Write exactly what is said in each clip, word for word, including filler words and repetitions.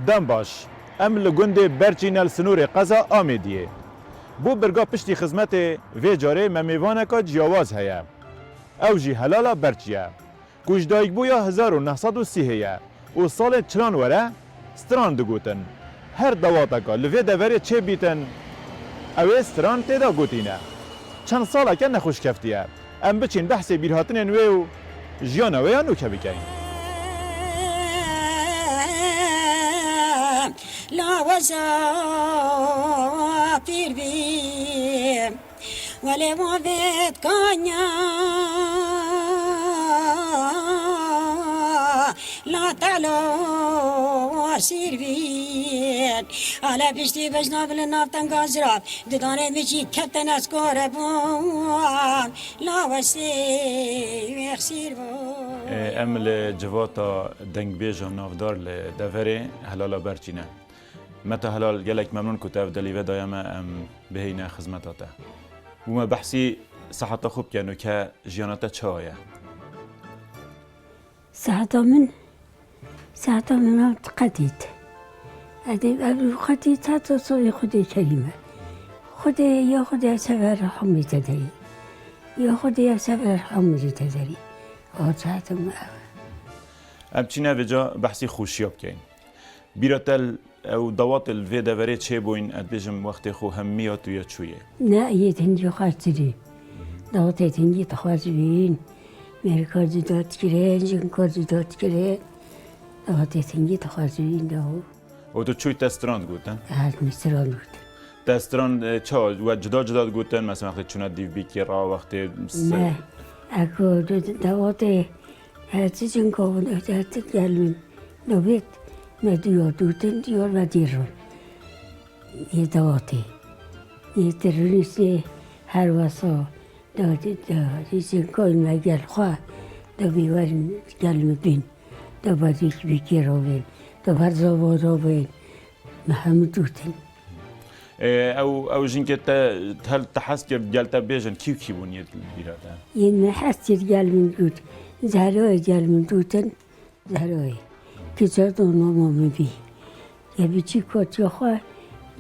Dem baş, em li gundê Berçî ne li sînorê qeza Amêdiyê. Bo birga piştî xizmetê vê carê me mêvaneka ciyawaz heye. Ew jî Helala Berçî ye, ku ji dayikbûya hezar û neh sed û sî heye û salên çilan were stran digotin. Her dawateka li vê deverê çêbîtin, ew ê stran tê de gotîne. Çend saleke nexweş keftiye. Em biçin behsê bîrhatinên wê û jiyana wê ya nûke bikeyin. Laweza pîr bî, welê ma vêt kanya. La telo sîrvîn, ale piştî bejna bi li nav tenga zirav, didanê min jî ketin ez kore bûn, la wesî wêxsîr bûn. Ê, em li civata dengbêja navdar li deverê Helala Berçî ne. Meta Helal, gelek memnûn ku te ev delîve daye me, em bihêyne xizmeta te. Bû me behsî seheta xwe bike, nûke jiyana te çawa ye? Seheta min, seheta min ev qetît. Edê ev qetît heta soyê Xwedê Kerîm e. Xwedê, ya Xwedê sever hemî te derî. Ya Xwedê sever hemî te derî. O seheta min ev. Em çîne vêca behsî xweşiya bikeyin. Bîra te ew dawatê li vê deverê çêbûyîn, ez dibêjim wextê xwe hemiya tu ya çûyê. Ne, yê tengî xweş dibî. Dawatê tengî dixweş dibîn. Mêrika cuda dikirin, jinka cuda dikirin. Dawatê tengî dixweş dibîn daw. Û tu çûyî te stran digotin? Ez min stran digotin. Te stran, e, çawa, we cuda cuda digotin? Mesela wextê çûna dîv bîkê ra, wextê se- Ne. Eko dawatê Her çi jinka hûn, her çi gel min nobêt, me duyar dûtin, duyar me dîr rûn. Yê dawatê. Yê te rûniştê her wesa, da, da, da, jinka me gel xwe, da bî werin gel min bîn, da badîk bîkê robên, da ber zava robên. Me hemû dûtin. Ê, ew, ew jinkê te hel te hez kir, gel te bêjin, kî û kî bûn yê bîra te? Yên me hez kir gel min dût. Zehroyê gel min dûtin. Zehroyê. Kiça do mama min bî. Ya biçî kotiya xwe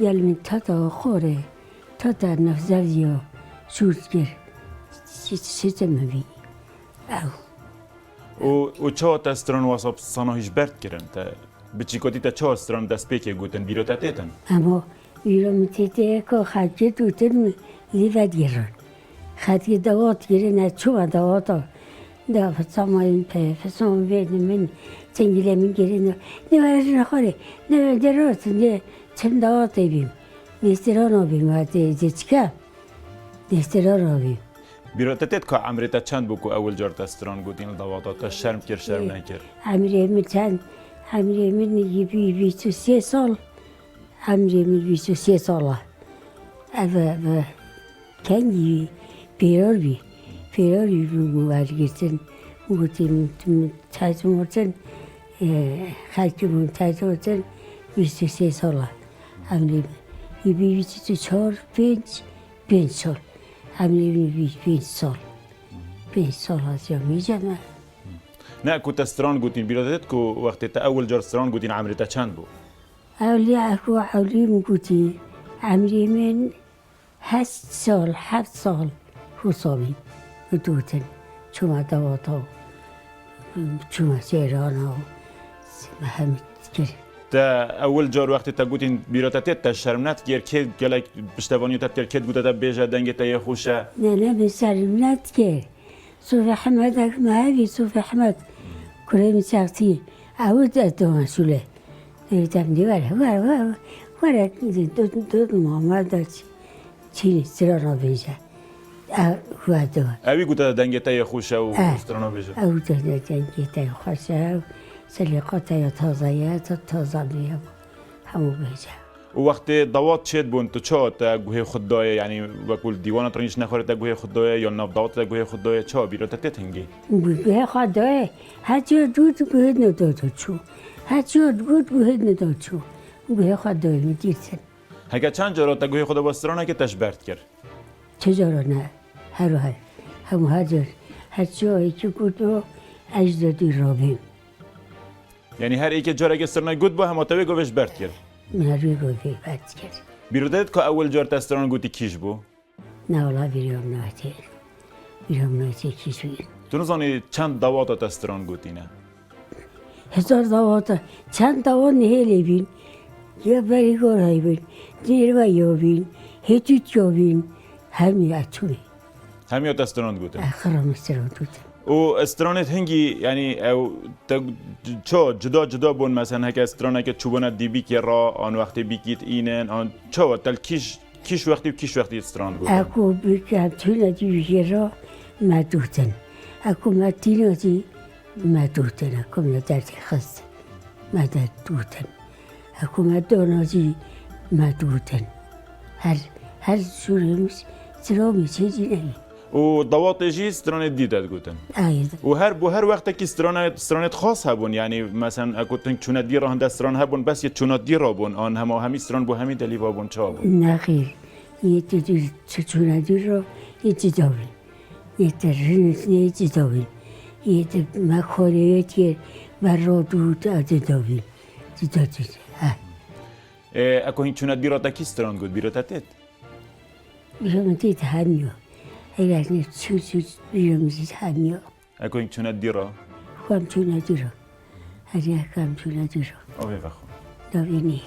gel min tata xorê. Tata nefzevdiya şûrt kir. Şi-, şite min bî. Ew. Û, û çawa te stran wasa sana hîş berd kirin te? Biçîkotî te çawa stran destpêkê gotin, bîra te têtin? Hema bîra min tê tê ku xelkê dûtin min lî vedigêrin. Xelkê dawat kirin, ez çûma dawata. Da fisamayên pe, fisan vê min, çengîlê min kirin. Ne were jina xwarê, ne were derotin, ne çim dawatê bîm. Ne strana bîm, ez dê, dê çika? Destira ravî. Bîra te têt ka emrê te çend bû ku ewil car te stran gotîn li dawata te şerm kir, şerm nekir? Emrê min çend? Emrê min yî bî bîst û sê sal. Emrê min bîst û sê sal e. Ev, ev kengî pêrar bî. Pêrar bî bû min wergirtin. Gotin min tercim gotin. E, xelkî min tercim gotin. Bîst û sê sal e. Emrê min. Yî bî bîst û çar, pênc. Pênc sal. Emrê min bî pênc sal. Pênc sal hatiya mîce me. Ne, ku te stran gotîn, bîra te têt ku wextê te ewil car stran gotîn, emrê te çend bû? Ewlî, ku ewlî min gotî, emrê min heşt sal, heft sal, hûsa bî. Gotin, çûma dawata, çûma sêrana, me hemî kir. Te ewil car wextê te gotîn bîra te tê, te şerm nedikir? Kê gelek piştevaniya te dikir, kê digote te bêje dengê te yê xweş e? Ne, ne, min şerm nedikir. Sofê Hemedek me hevî, Sofê Hemed. Kurê min çaxtî. Ew de doma şûlê. Dê dem dê were, were, were, were, dot, dot mama da çî. Çînî, strana bêje. Ew, we do. Ewî gote dengê te yê xweş e û Eh. strana bêje. Ew de, de, dengê te yê xweş e, selîqa te ya taze ye, ta-, taze bêje. Hemû bêje. Û wextê dawat çêdibûn, tu çawa te guhê xwe dayê, yanî wekû li dîwana te rûniştine xwarê te guhê xwe dayê, yan nav dawatê te guhê xwe dayê, çawa bîra te tê hingê? Guhê xwe dayê, her çiya dût guhê neda çû. Her çiya dût guhê neda çû. Guhê xwe dayê min dîtin. Heke çend cara te guhê xwe de ba stranekê te ji ber dikir? Çi cara ne? Her wiha. Hemû her car. Her çi o yekî got o, ez ji derdî rabêm. Yanî her êkê careke strana got bû, hema te wê govê ji ber dikir? Min her wê govê ber dikir. Bîro te dît ka ewil car te stran gotî kî ji bû? Na wala bîra min nayetê. Bîra min nayetê kî ji wî. Tu nizanî çend dawata te stran gotîne? Hezar dawata, çend dawa Nihêlê bîn, ya Berîgorayê bîn, Nêrweya bîn, Hêtûtya bîn, hemî ez çûme. Hemiya te stran gotin? Ez xira min stran gotin. Û stranêt hingî, yanî ew te çawa cuda cuda bûn, mesela heke straneke çûbûne dî bîkê re, an wextê bîkî dînin, an çawa te li kîj, kîj wextî û kîj wextî stran gotin? Ez ku bîkê em çûne dî bîkê re, me dûtin. Ez ku me tîna jî me dûtin. Ez ku me derdê xist, me derd dûtin. Ez ku me dana jî me dûtin. Her, her şûrê min stran min çê jî neyê. Û dawatê jî stranê dî te digotin. Ay. Û her, bo her wextekî strana, stranêt xas hebûn, yanî mesela eko tu hing çûne dî re hinde stran hebûn, bes yê çûna dî re bûn, an hema hemî stran bo hemî delîva bûn, çawa bûn? Nexêr, yê tu dî çi çûne dî re, yê cuda bîn. Yê tu rinî yê cuda bîn. Yê tu me xwarê yê tu yê berra dû tu cuda bîn. Cuda cuda, he. Ê, eko hing çûne dî re te kî stran got, bîra te têt? Bîra min têt hemiya. Eger ne çû çû bîra min jî hemiya. Eko hing çûne dî re? Xwem çûne dî re. Her yek em çûne dî re. Avê vexwe. Davênî.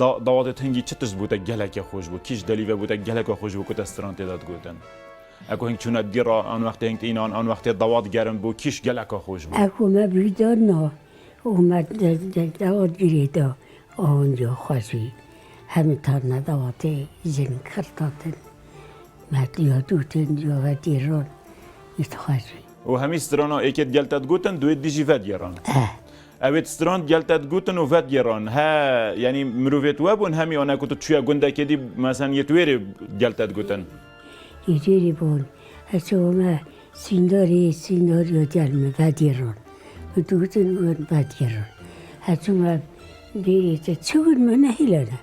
Da, dawatê hingî çi tişt bû te geleke xweş bû? Kî ji delî ve bû te geleke xweş bû ku te stran tê de digotin? Eko hing çûne dî re, an wextê hing înan, an wextê dawat gerim bû, kî ji geleke xweş bû? Eko me bî dana. û me de, de, dawat girê da, awan ya xwe jî. Hemî tarna dawatê jin kirtatin. Me ya dûtin, ya vedî ron, ît xwe jî. Û hemî strana êkê digel te digotin, duê dî jî vedî ron. Eh. Ewê stran digel te digotin û vedî ron. He, yanî mirovêt we bûn hemî, ane ku tu çûye gundekê dî, mesen yê tu wêrê digel te digotin? Yê tu wêrê bûn. Ez çûme Sîndarê, sîndarê gel min vedî ron. Min digotin û vedî ron. Ez çûme bêrê te çi got min nehêlene.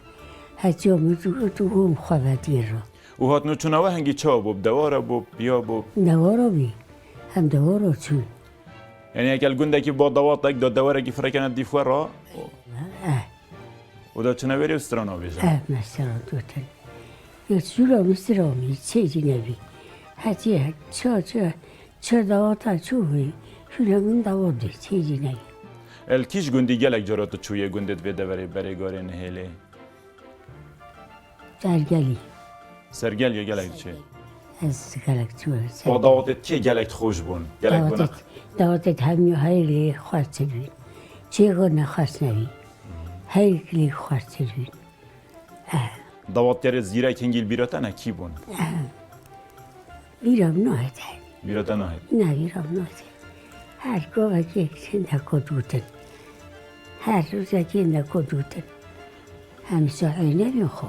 Ez çûme min digot û hom xwe vedî ron. Û hatin û çûna we hingî çawa bû? Bi dewara bû, bi piya bû? Dewara bî. Em dewara çûn. Yanî heke li gundekî ba dawatek da dewarekî firekene dîf we re? Eh. Û da çûne wêrê û strana bêje? Eh, me stran gotin. Ya şûra min stran bî, çê jî nebî. Hetî ça, ça, ça dawata çû bî. Şûra min dawat bî, çê jî nebî. El kîj gundî gelek cara tu çûye gundê divê deverê berê garê nihêlê? Sergelî. Sergelî gelek diçê? Ez gelek çû. O dawatê kê gelek xweş bûn? Gelek bûn. Dawatê, dawatê hemî heyr lê xweş bîn. Çê go ne xweş nebî. Heyr lê xweş bîn. Eh. Dawatkerê zîrek hingî li bîra te ne kî bûn? Eh. Bîra min nahête. Bîra te nahête? Ne, bîra min nahête. Her govekê hindek got gotin. Her rojekê hindek got gotin. Em saê nebin xwe.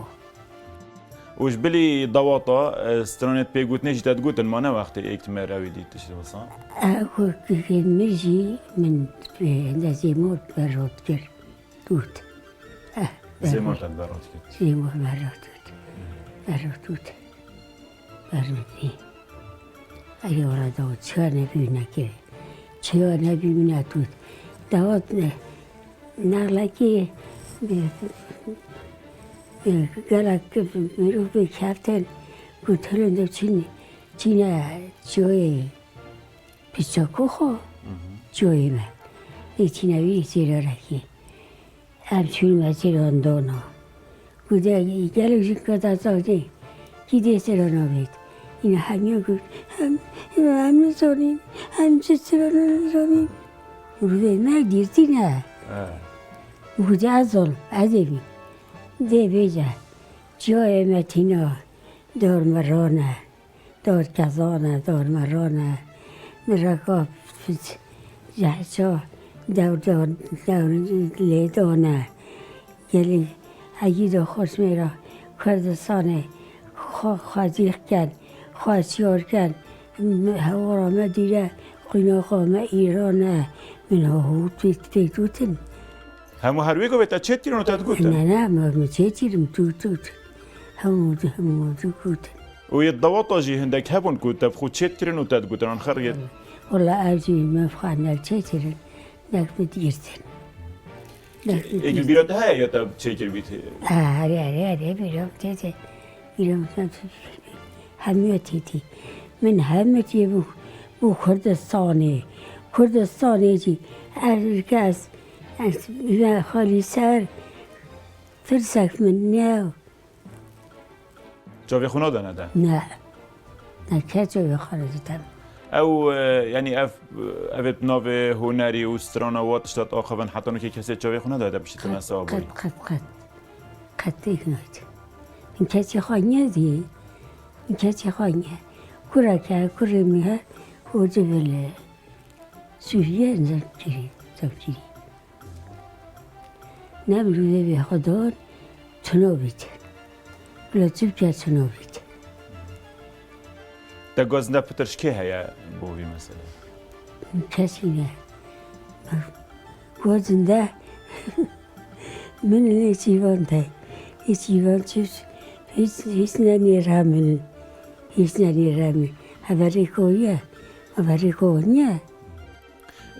Û ji bilî dawata, e, stranê pê gotinê jî te digotin, ma ne wextê êk tu me rewî dît tiştê wisa? E, ku, ku, ku min jî min, e, hinde zêmor berot kir. Dût. Eh, Zêmor te berot kir. Zêmor berot dût. Berot dût. Berot dî. Erê ora dawat çiya nebî neke. Çiya nebî min dût. Dawat ne. Nexlekî, e, e, gelek mirov bi keftin ku tilin de çin, çine çiyoyê piçakû xwe, çiyoyê me. Ê çine wî çêre rekî. Em çûn me çêran dona. Ku de gelek jin kete çavdê, kî dê sera navêt. Îna hemiya got, em, em nizanîn, em çi sera nizanîn. Û vê me girtî ne. He. Û got, ez zanim, ez ê bîm. Dê bêje, çiyayê me tîna, dor me rane. Dor kezane, dor merane, mireka jehça dewr dan, dewr lê dane. Gelî heyî de xweş mêra Kurdistanê xwe xwezîx ken, xwe şiyar ken, hewara me dîre, qînaxa me Îran e, min hût pêk pêk dûtin. Hemû her wê govê te çêt kirin û te digutin? Ne, ne, me, me çêt kirin, tût, tût. Hemû, hemû digutin. Û yê dawata jî hindek hebûn ku te bi xwe çêt kirin û te digutin, an xeriyê? Wala ev jî min xwe newçe kirin, nek min girtin. Nek min Êdî girtin. Bîra te heye ya te çêkiribît? Ha, erê, erê, erê, bîra min tê, tê. Bîra min tê, tê. Hemû tê, tê. Min hemû tê bû, bû Kurdistanê. Kurdistanê jî her kes, ez, xalî ser, tirsek min ne. Çavê xwe nadane te? Ne. Ne, kes çavê xwe nadîte. Ew, e, yanî ev, ev ê bi navê hunerî û strana wa tişta axivin heta nûkê kesê çavê xwe nadaye te piştî te Qet, mesela qet, bûyî? Qet, qet. Qet têk nayt. Min kesê xwe nedî. Min kesê xwe ne. Kureke, kurê min he, û civil Sûriye zevkirî, zevkirî. Ne mirovê vê xwe dan, çino bît. Bila çi bike çino bît. Te gazinde pitir ji kê heye bo vî mesele? Kesî ne. Gazinde min lê çîvan te. Hiç çîvan çi, hiç, hiç ne nêra min. Hiç ne nêra min. Heverê ko ye. Heverê ko niye.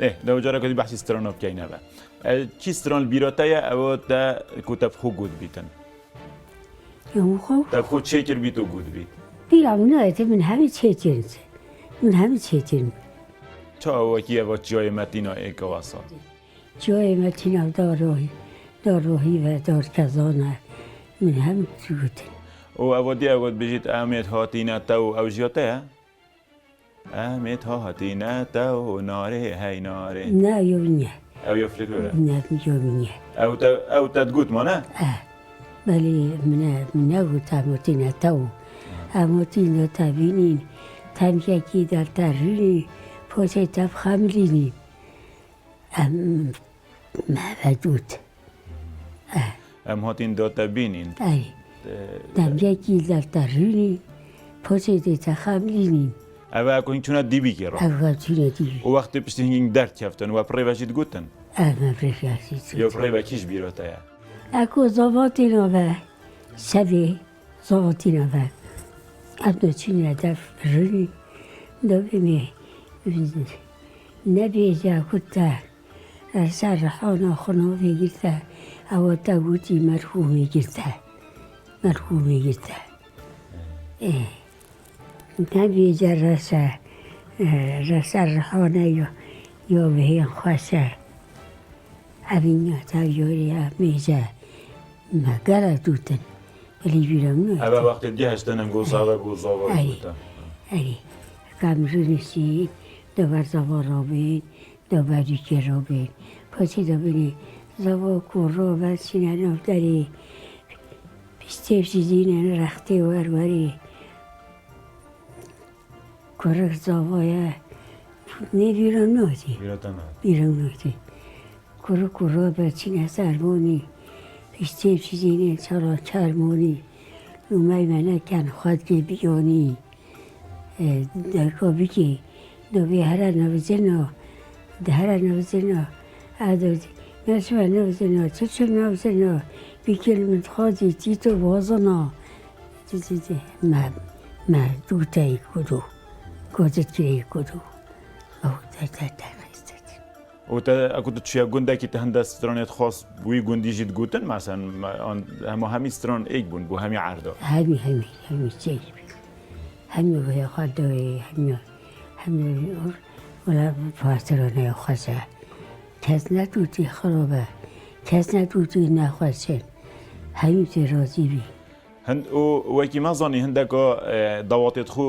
Ê, de careke dî behsî strana bikeyne ve. E, çi stran li bîra te ye, ew te ku te bi xwe got bîtin? Ya min xwe? Te bi xwe çêkir bît û got bît? Bîra min nayê te, min hemî çêkirin. Min hemî çêkirin. Ça wekî eva çiyayê Metîna ê kewasa? Çiyayê Metîna dar rohî, dar rohî ve dar kezan e. Min hemî çi gotin. Û eva dî ew dibêjît, "Em ê hatîne te û ew jiya te ye?" Em ê hatîne te û narê hey narê. Ne, yo min ye. Ew yo Flêdor e? Ne, yo min ye. Ew te, ew te digot ma ne? Eh, belê min e, min negot em hatîne te û. Em hatîne te bînîn, temkekî der te rûnî, poçê te bixemilînî. Em, me vedût. Eh. Em hatîn da te bînîn. Ey. Eh, Demgekî der te rûnî, poçê dê te xemlînî. Ev e ku hîn çûne dîbîkê re. Ev e çûne dîbî. Û wextê piştî hîn derdkeftin, we pirê ve jî digotin? Ev me pirê ve jî digotin. Yo pirê ve kî ji bîra te ye? Eko zavatîna ve, sevê. Zavatîna ve. Em de çûne dev rûnî, de bê me nebêje ku te ser rihana xwe navê girte, ewa te gotî merhûmê girte. Merhûmê girte. Ê, nebêje rese, e, rese rihane yo, yo bihên xweş e. Evîn ya te yorê ya mêje. Me gere dûtin. Belê bîra min Eve wextê gehiştin em go zava, go zava Erê. Erê. Kam rûnişîn, do ber zava rabên, do ber dûkê rabên. Paşê do binê zava ku rabe çîne nav derê. Piştê piştî zînên rextê wer werê. Kurik zava ye. Nê bîra notî. Bîra te notî. Bîra notî. Kurik û rabe çîne ser monî. Piştê piştî zînên çala ker monî. Numey me neken xwe dikê biyonî. E, derka bikê. Do bê here navizina. Di here navizina. Edo, me çi me navizina. Çi çi navizina. Bikê li min dixwazî, çî tu wazina. Çi, çi, çi. Me, me, dû teyî kudu. Gozit kireyî kudu. Ew te, te, te, te. Û te, eku tu çûye gundekî te hinde stranê dixwast wî gundî jî digotin, meselen, me, an, hema hemî stran êk bûn, bû hemî erda. Hemî, hemî, hemî çêk bî. Hemî wê xwe doyê, hemî, hemî wela pastrane xweş e. Kes nedûtî xirab e. Kes nedûtî nexweş e. Hemî tê razî bî. Hind û wekî me zanî hindeka, e, dawatê xwe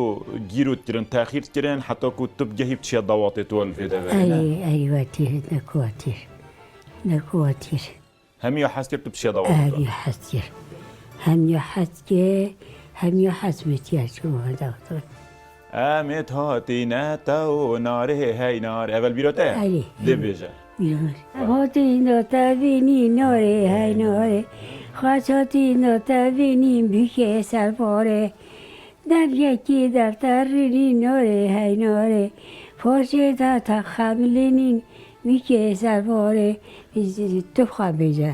gîrot kirin, texîr kirin, heta ku tu bi gehî biçiye dawatê tu li vê deverê, ne? Erê, erê, wetîr, ne ku wetîr. Ne ku wetîr. Hemiya hez kir tu biçiye dawatê tu. Hemiya hez kir. Hemiya hez kir, hemiya hez me tiya çû dawatê. Em ê hatîne te û narê hey narê. Evel bîra te ye? Erê. Dê bêje. Bîra me. Hatîna te bînî narê hey narê. Xweş hatîna te bînî bikê serbarê. Dev yekî dev te rînî narê hey narê. Poşê te te xemilînîn bikê serbarê. Tu xwe bêje.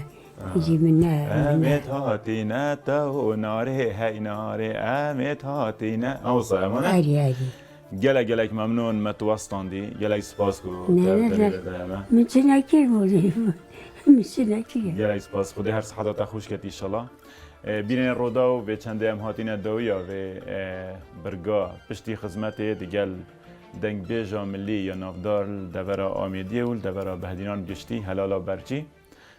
Jî min ne, min ne. Em ê hatîne te û narê hey narê. Em ê hatîne. Ew sayemane? Erê, erê. Gelek gelek memnûn me tu westandî. Gelek spas ku Ne, te ne, tenê ne. de dayeme. Min çi nekir, min çi nekir. Gelek spas. Xwedê her sihet te xweş ket inşallah. E, bîrên roda û vê çendê em hatine dawiya vê, e, birga piştî xizmetê digel dengbêja milî ya navdar li devera Amêdiyê û li devera Behdînan giştî Helala Berçî.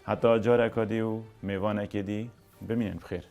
Heta careka dî û mêvanekê dî bimînin bi xêr.